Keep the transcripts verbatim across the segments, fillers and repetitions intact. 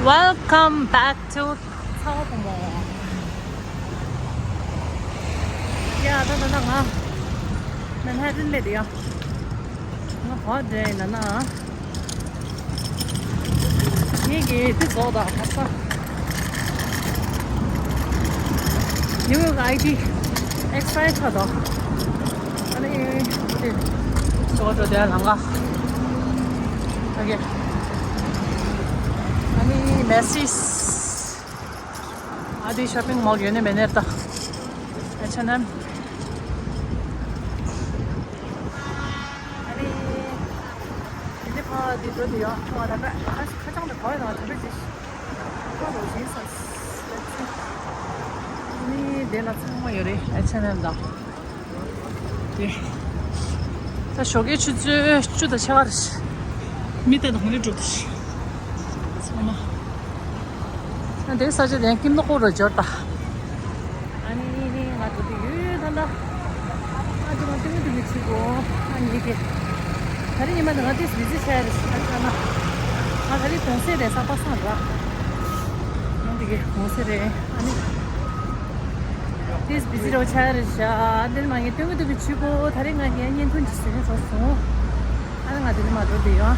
Welcome back to ཚ་བ་བུ་མོ། ཡ་ད་ད་ད་ང་མན་ཧ་ཊན་སླེབས་ཡ། ང་ག་པར་འགྲོ་ཡིན་ན་ན། ངེད་ཀྱིས་འདི་རྫོགས་དང་ཁ་ས། ཉི་འོད་ཀྱི་ཨའི་ཌི་ཨེག་སི་པ་ཡར་ཆགས་དང་། ཨ་ནི་འདི་ཞོར་འགྲོ་དེ་ལང་ག་ཨོ་ཀེ། ཨ་ནི་མེ་སིས། ཨ་དེ་ཤོ་པིང་མོལ་ཡོད་ནི་མེད་ནི་ད། ཨེཆ་ཨེན་ཨེམ། ཨ་ནི། དེ་ནས་ཕར་དེ་འགྲོ་དེ་ཡོང་ང་ད་ལྟ་ཁ་ཁ་བྱང་དུ་གོ་ཡོང་ང་ད་ལྟ་ཅི། ཁོ་རོ་ཞིག་ས། ཨ་ནི་དེ་ལ་ཚང་མ་ཡོད་རེད་ཨེཆ་ཨེན་ཨེམ་དང་། དེ། ད་ཞོགས་ཀའི་ཆུ་ཚོད་བཅུ་དང་ཕྱེད་ཀ་རེད། མི་དེ་དང་ནི་འགྲོ་དེ། ཚང་མ། ཨ་དེ་ས་ཆ་དེ་ཡང་ཀིམ་ནོ་ཀོ་རུ་འབྱོར་ད། ཨ་ནི་ང་འགྲོ་དེ་ཡོད་ད་ད། ཨ་དེ་ང་ཏིང་ཏིང་གི་ཆུ་གོ་ཨ་ནི་དེ། ད་རེས་ཉི་མ་ནི་ང་ཏིས་བི་ཟི་ཆགས་རེད་ཨ་ཆ་ན། ང་ད་རེས་གུང་སེང་རེད་ས་པ་སང་ར། ང་དེ་གི་གུང་སེང་རེད་ཨ་ནི། ཏིས་བི་ཟི་རོ་ཆགས་རེད་ཤ། ཨ་དེ་ནི་མ་ངས་ཏིང་ཏིང་གི་ཆུ་གོ་ད་རེས་ང་ངས་བརྙན་ཐུང་ཅིག་བཟོས་ནས་བཟོ་སོང་། ཨ་ནི་ང་དེ་ནི་མ་འགྲོ་དེ་ཡོད་ཨ།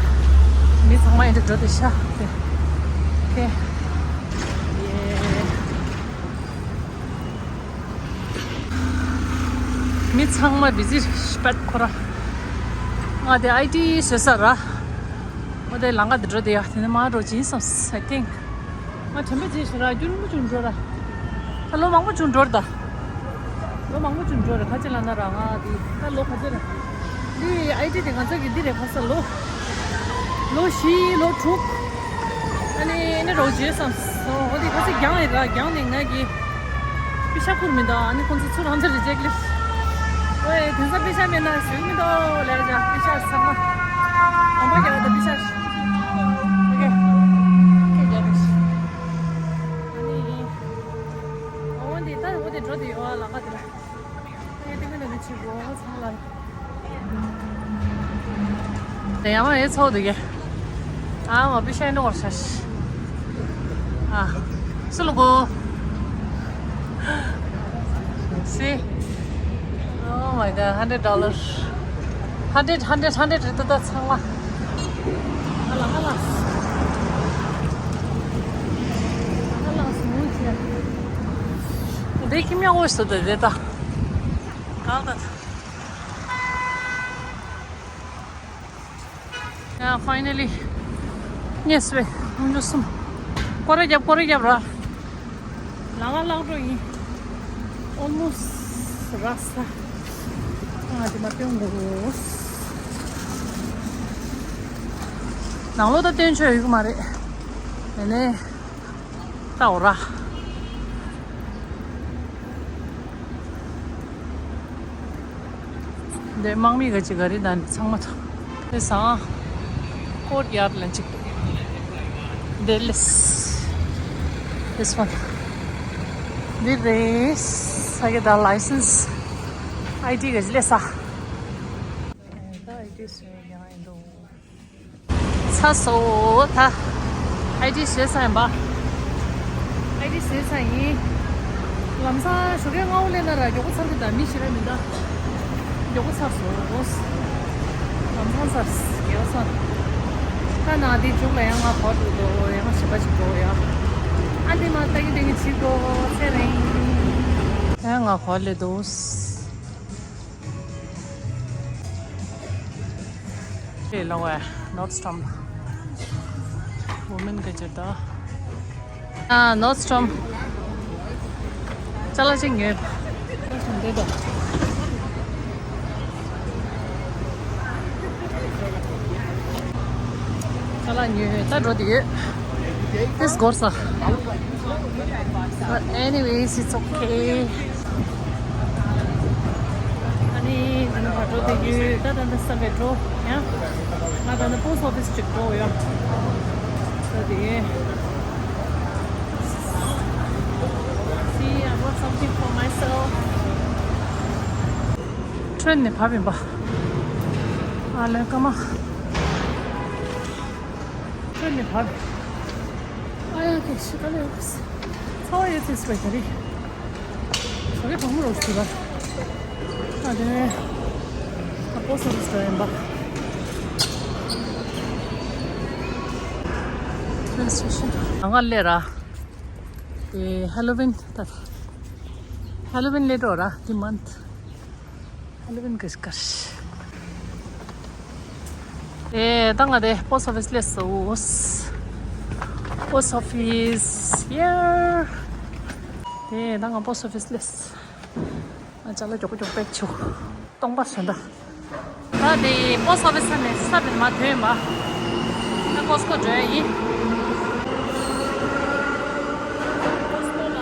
མི་ཚང་མ་ཡིན་དུ་འགྲོ་དེ་ཤ་དེ། ཁེ། ཡེ། མི་ཚང་མ་བི་ཟི་རེད་པད་ཁོ་ར། ང་དེ་ཨའི་ཌི་བཟོས་ས་ར། ང་དེ་ལང་ག་དེ་འགྲོ་དེ་ཡ་དེ་ནས་མ་འགྲོ་ཅིན་སམ་ཨའི་ཐིང་། ང་དྲན་པ་བརྗེད་ཤི་ར་རྒྱུན་མུ་ཆུང་འགྲོ་ར། ད་ལོ་མང་པོ་ཆུང་འགྲོ་ར་ད། ལོ་མང་པོ་ཆུང་འགྲོ་ར་ཁ་ཆེ་ལ་ན་ར་ང་དེ་ད་ལོ་ཁ་ཆེ་ར། འདི་ཨའི་ཌི་དེ་ང་ཚོ་གི་འདི་རེད་ཕ་ས་ལོ། ལོ་བཞི་ལོ་དྲུག་ཨ་ནི་ཨ་ནི་རོགས་བྱེད་བསམ་སོང་འོ་དེ་ཁ་སང་རྒྱང་ལས་ར་རྒྱང་ནས་ང་གི་པི་ཤ་ཁུར་མི་འདུག་ཨ་ནི་ཁོང་ཚོ་ཚུར་རང་ཚོ་རི་ཇེག་ལེ། ཨོའེ་དེང་སང་པི་ཤ་མེད་ན་བཟོས་མི་འདུག་ལས་ར་ཇ་པི་ཤ་ཚང་མ། གོམ་པ་རྒྱག་དང་པི་ཤ། ཨོ་ཀེ། ཨ་ནི་འོ་དེ་ད་འོ་དེ་འགྲོ་དེ་ཡོད་ཨ་ལ་ཁ་དེ་ལ། དེ་ཡང་མ་ཡེ་ཚོགས་འདུག་གས། ཨ་མ་པི་ཤ་ཡིན་འགྲོ་བར་ཤ་ཤི། ཨ། སུ་ལ་གོ། See? Oh my god, hundred dollars. Hundred, hundred, hundred རེད་ད་ད་ཚང་མ། ཨ་ལ་ཨ་ལ། ཨ་ལ་སུ་མུ་ཅི། འདི་ཁྱི་མྱང་འོ་སོ་ད་རེད་ད། གང་ད། ཡ་ཕའི་ནལ་ལི། རྙེད་སོང་། ལྔ་བཅུ་གསུམ། སྐོར་ར་རྒྱབ་སྐོར་ར་རྒྱབ་ར། ལང་ང་ལང་འགྲོ་ཡིན། ཨོལ་མོ་སི་རག་ས། ང་དེ་མ་སྟོན་དགོས། ནང་ལོགས་ད་སྟོན་ཆོག་ཡོད་ཀྱི་མ་རེད། ཡིན་ནའི། ལྟ་འོ་ར། འདི་དམག་མི་ག་ཅིག་ག་རེ་དང་ཚང་མ་ཐོ། དེ་སང་ཀོར་ཡར་ལ་ཅིག་འདི་ལེས། This one. འདི་རེད། ས་གི་ད་ལའི་སེན་སི། ཨའི་ཌི་ག་ཅིག་ལེས་ས། ད་ཨའི་ཌི་སུ་ཡང་ཡིན་འདུག་ཚ་སོ་ད། ཨའི་ཌི་བཟོས་ཚར་ཡིན་པ། ཨའི་ཌི་བཟོས་ཚར་ཡིན། ལམ་སང་ཞོགས་ཀས་སྔ་པོ་སླེབས་ན་ར་མགྱོགས་པོ་ཚར་གི་ད་མི་ཞེ་དྲག་མི་འདུག་མགྱོགས་པོ་ཚར་སོང་། ལམ་སང་ཚར། དགེ་བ་སོང་། ད་ནང་དེ་མཇུག་ལ་ཡང་ང་གོ་འགྲོ་འདུག་ཡང་ང་ཞིམ་པ་ཞིག་འགྲོ་ཡ། ཨ་འདི་མ་ལྟ་གི་འདི་གི་ཕྱིར་འགྲོ་ཚེ་རིང་། ཡང་ང་གོ་སླེབས་འདུག་ལ་བ་ནོར་སི་ཊོམ། Women ག་ཅེ་ད། ཨ་ནོར་སི་ཊོམ། ཅ་ལག་ཅིག་ཉོས། འདི་དང་། ཅ་ལག་ཉོས་ད་འགྲོ་དེ་ཡོད། དེ་སྒོར་ས། But anyways, it's okay. ཨ་ནི་ད་ནི་བ་འགྲོ་དེ་ཡོད། ད་ད་ད་ས་བའི་འགྲོ་ཡང་། ང་ད་ནི་པོ་སི་ཊི་ཨོ་ཕི་སི་ཅིག་འགྲོ་ཡོད། ད་དེ། See, I bought something for myself. ཁྲོན་ནས་བབས་ཡིན་པ། ཨ་ལས་ཀ་མ། ཁྲོན་ནས་བབས། ཨ་ ཤི་ཀ་ལེ་ཚ་བ་ཡོད་ཚིག་སུ་བའི་ད་རེས་ཞོགས་ཀས་གྲོག་མོ་རོགས་ཞུ་བ། ཨ་དེ་ནས་ཨ་པོ་སོ་རིས་འགྲོ་ཡིན་པ། ང་ལས་ར། ཨེ་ཧེ་ལོ་ཝིན་ད། ཧེ་ལོ་ཝིན་ལས་འགྲོ་ར་དེ་མན་ད། ཨ་ལེ་བན་གིས་ཀར། ཨེ་ད་ང་དེ་པོ་སི་ཨོ་ཕི་སི་སླེབས་སོང་། པོ་སི་ཨོ་ཕི་སི་ཡེ། ཨེ་ད་ང་པོ་སི་ཨོ་ཕི་སི་སླེབས། ང་ཅ་ལག་མགྱོགས་པོ་མགྱོགས་པོ་པེག་བྱུག་སྟོང་པ་བཟོས་ད། ད་དེ་པོ་སི་ཨོ་ཕི་སི་ནས་ས་དེར་མ་ཐོན་པ། ད་ཀོ་སི་ཀོ་འགྲོ་ཡ་ཡིན། ཀོ་སི་ཀོ་ལ་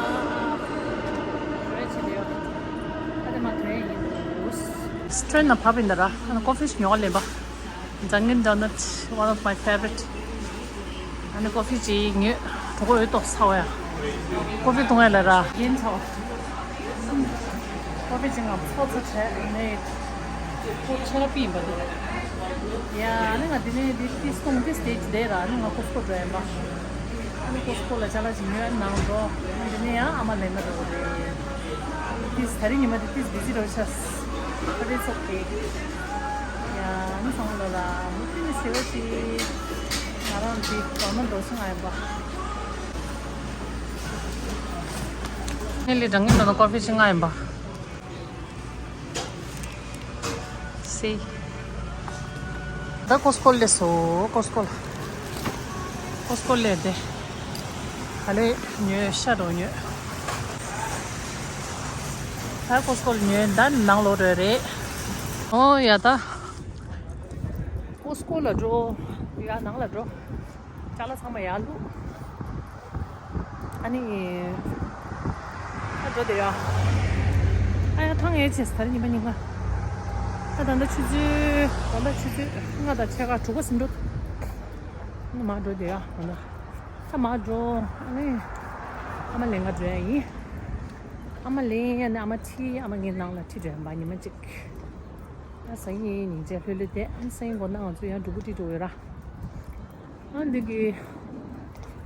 འགྲོ་ཡ་ཆེ་ལེ་ཡོད། ཨ་དེ་མ་ཐོན་ཡིན། སི་ཊྲེན་ན་བབས་ཡིན་ད་ར། ཨ་ནི་ཀོ་ཕི་ཞིག་ཉོ་ག་ལེན་པ། Dunkin' Donut, one of my favorite. ཨ་ནི་ཀོ་ཕི་ཅིག་ཉོས། གྲོད་ཁོག་འོད་ཏོག་ཚ་བ་ཡ། ཀོ་ཕི་བཏུང་ཡ་ལ་ར། ཡིན་ཚོ། ཀོ་ཕི་ཅིག་ང་ཚོ་ཚོ་བྱས་ནས། ཁོ་ཆེ་ར་པི་ཡིན་པ་འདུག་ཡ་ཨ་ནི་ང་འདི་ནས་འདི་ཏིས་སྟོང་ཏིས་སྟེ་ཅི་བསྡད་ར། ཨ་ནི་ང་ཀོ་སི་ཀོ་འགྲོ་ཡིན་པ། ཨ་ནི་ཀོ་སི་ཀོ་ལ་ཅ་ལག་ཅིག་ཉོས་ནང་འགྲོ། ཨ་ནི་ནི་ཡང་ཨ་མ་ལེན་ན་འགྲོ་གི་རེད། ཏིས་ད་རིང་ཉི་མ་དེ་ཏིས་བི་ཟི་འགྲོ་ཤག་ཨ་རེ་ཙོག་གི། ཡ་ཨ་ནི་སང་ལོ་ལ་མུ་ཏི་ནི་ཟེར་བ་ཅིག་ང་རང་དེ་གྲོ་མ་འགྲོ་སོང་ང་ཡིན་པ། ངས་ལི་དྲང་ངེས་འགྲོ་ན་ཀོ་ཕི་ཅིག་ང་ཡིན་པ། སི། ད་ཀོ་སི་ཀོ་སླེབས་སོང་། ཀོ་སི་ཀོ་ལ། ཀོ་སི་ཀོ་སླེབས་ཏེ། ག་ལེ་ཉོས་ཤ་འགྲོ་ཉོས། ད་ཀོ་སི་ཀོ་ལ་ཉོས་ད་ནང་ལོག་འགྲོ་རེད། ཨོ་ཡ་ད། ཀོ་སི་ཀོ་ལ་འགྲོ། ཡ་ནང་ལ་འགྲོ། ཅ་ལག་ཚང་མ་ཡར་བླུགས། ཨ་ནི། ཨ་འགྲོ་དེ་ར། ཨ་ཡ་ཐང་ཡས་བྱས་ད་རེས་ཉི་མ་ཉིན་ག་ཨ་ད་ལྟ་ཆུ་ཚོད་ད་ལྟ་ཆུ་ཚོད་ལྔ་དང་ཕྱེད་ཀ་དྲུག་པ་ཟིན་འགྲོ། ཨ་ནི་མར་འགྲོ་དེ་ར་ད་ལྟ། ད་མར་འགྲོ་ཨ་ནི། ཨ་མ་ལེན་ག་འགྲོ་ཡ་ཡིན། ཨ་མ་ལེན་ཡ་ནི་ཨ་མ་ཁྲིད་ཨ་མ་ངའི་ནང་ལ་ཁྲིད་འགྲོ་ཡ་ཡིན་པ་ཉི་མ་གཅིག་ཨ་སང་ཉིན་ཉིན་བྱས་ལྷོད་ལྷོད་བསྡད་ཨ་ནི་སང་ཉིན་དགོང་ན་ང་ཚོ་ཡང་འགྲུག་པོ་ཁྲིད་འགྲོ་ཡོད་ར། ཨ་འདི་གི།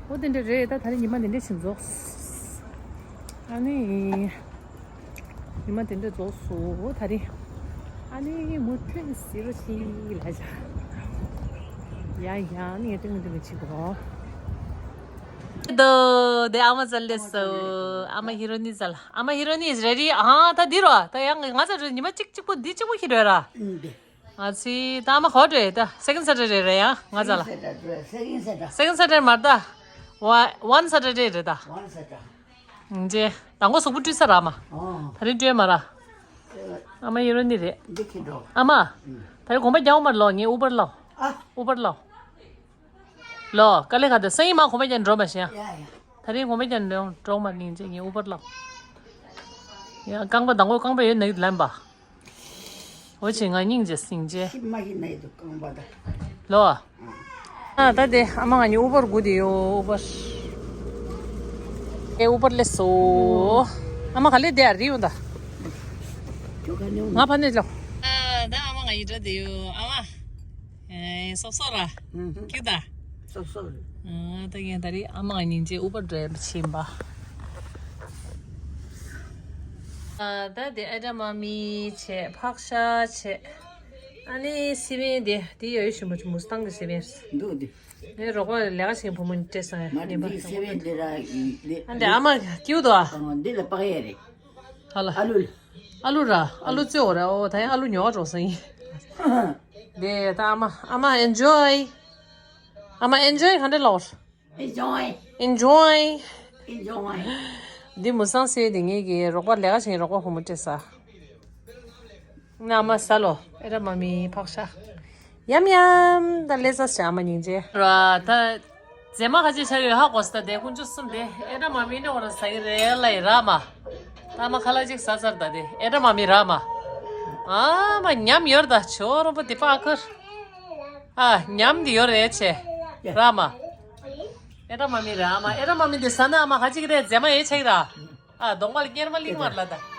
འོ་དེ་འདྲ་རེད་ད། ད་རེས་ཉི་མ་དེ་འདྲ་ཕྱིན་རྫོགས། ཨ་ནི། ཉི་མ་དེ་འདྲ་རྫོགས་སོ་ད་རེས། ཨ་ནི་མུ་མཐུད་ཟེར་རོ་ཞིག་ལ་བཞག་ཡ་ཡ་ནི་ཡ་ཏིང་ཏིང་ཅིག་གོ། དོ་དེ་ཨ་མ་ཙལ་ལེ་སོ། ཨ་མ་ཧི་རོ་ནི་ཙལ། ཨ་མ་ཧི་རོ་ནི་is ready. ཨ་ད་འདི་རོ་ད་ཡང་ང་ཙལ་རེད། ཉི་མ་གཅིག་གཅིག་པོ་འདི་གཅིག་པོ་ཤི་རོ་ར། ཨ་ཙི་ད་ཨ་མ་གོ་འགྲོ་ད་second Saturday རེད་ཡ་ང་ཙ་ལ། Second Saturday མ་ད། One Saturday རེད་ད། ཇེ། དང་པོ་གཟུགས་པོ་བཀྲུས་ས་ར་མ། ད་རིང་བཀྲུས་མ་ར། ཨ་མ་ཡིན་རོ་ནི་རེད། ཨ་མ། ད་རིང་དགོན་པ་རྒྱག་མ་ལོ་ངས་ཨུ་བར་ལོ། ཨུ་བར་ལོ། ལོ་དཀའ་ལས་ཁག་ད་སང་ཉིན་མ་དགོན་པ་རྒྱག་འགྲོ་མ་ཤེས་ཡ། ད་རིང་དགོན་པ་རྒྱག་འགྲོ་འགྲོ་མ་ནིང་ཅེ་ངས་ཨུ་བར་ལོ། ཡ་རྐང་པ་དང་པོ་རྐང་པ་ཡོད་ན་ཡོད་ལན་པ། འོ་ཆེ་ང་སྙིང་རྗེ་སྙིང་རྗེ། ཤི་མ་ཤི་ན་ཡི་དུ་རྐང་པ་ད། ལོ། ཨ་ད་དེ་ཨ་མ་ང་གཉིས་ཨུ་བར་སྒུག་དེ་ཡོད་ཨུ་བར། ཨེ་ཨུ་བར་སླེབས་སོ། ཨ་མ་ག་ལེ་དེ་ཨ་རི་ཡོང་ད། ཁྱོད་ག་ནས་ང་ཕ་ནས་ལོ། ཨ་ད་ཨ་མ་ང་ཡི་འདྲ་དེ་ཡོད་ཨ་མ། ཨེ་སོབ་སོབ་ར། ཨུ་ཧུ། ཁྱོད་ད། སོབ་སོབ་རེད། ཨ་ད་ངས་ད་རེས་ཨ་མ་ང་གཉིས་ཀྱི་ཨུ་བར་འགྲོ་ཡ་ཕྱིན་པ། ཨ་ད་དེ་ཨ་ད་མ་མི་བྱས་ཕག་ཤ་བྱས། ཨ་ནི་སི་པན་དེ་དེ་ཡོད་ཞུ་མ་ཆུ་མུ་སི་ཏང་གི་སི་པན། འདུག་དེ། ངའི་རོགས་པ་ལས་ཀ་བྱེད་བུ་མོ་སྤྲད་སོང་ཡ། མ་ནི་ངའི་པ་དེ་སི་པན་དེ་ར་ཡིན་དེ། ཨ་འདི་ཨ་མ་སྐྱིད་འདུག་ཨ། ཨ་འདི་ལ་པགས་ཡས་རེད། ཧ་ལ། ཨ་ལུ་ལ། ཨ་ལུ་ར་ཨ་ལུ་བཙོས་འོ་ར་ཨོ་ད་ཡང་ཨ་ལུ་ཉོ་བ་འགྲོ་སོང་ཡིན། དེ་ད་ཨ་མ་ཨ་མ་ཨེན་ཇོའི། ཨ་མ་ཨེན་ཇོའི་ག་འདྲ་ལོར། Enjoy. Enjoy. Enjoy. འདི་མུ་སང་སེ་དེ་ངེད་ཀྱི་རོགས་པ་ལས་ཀ་བྱེད་རོགས་པ་བུ་མོ་སྤྲད་ས། ན་མ་ས་ལོ་ཨེ་ར་མ་མི་ཕག་ཤ། ཡམ་ཡམ་ད་ལེ་ས་ཤ་མ་སྙིང་རྗེ། ར་ད་རྫས་མ་ཁ་ཅིག་ཆ་ཡོད་ཧ་གོ་ས་ད་དེ་ཀུན་སྤྱོད་གསུམ་དེ་ཨེ་ར་མ་མི་ནི་འོ་ར་ས་ཡི་རེ་ལ་ཡི་ར་མ། ད་མ་ཁ་ལ་ཅིག་ས་ཚར་ད་དེ་ཨེ་ར་མ་མི་ར་མ། ཨ་མ་ཉམས་ཡོར་ད་ཆོ་རོ་པོ་དེ་པ་ཁར། ཨ་ཉམས་དེ་ཡོར་རེ་ཆེ་ར་མ། ཨེ་ར་མ་མི་ར་མ་ཨེ་ར་མ་མི་འདི་ས་ན་མ་ཧ་ཅིག་རེ་རྫས་མ་ཨེ་ཆེ་ར། ཨ་གདོང་པ་ལ་གཉེར་མ་ལིང་མར་ལ་ད།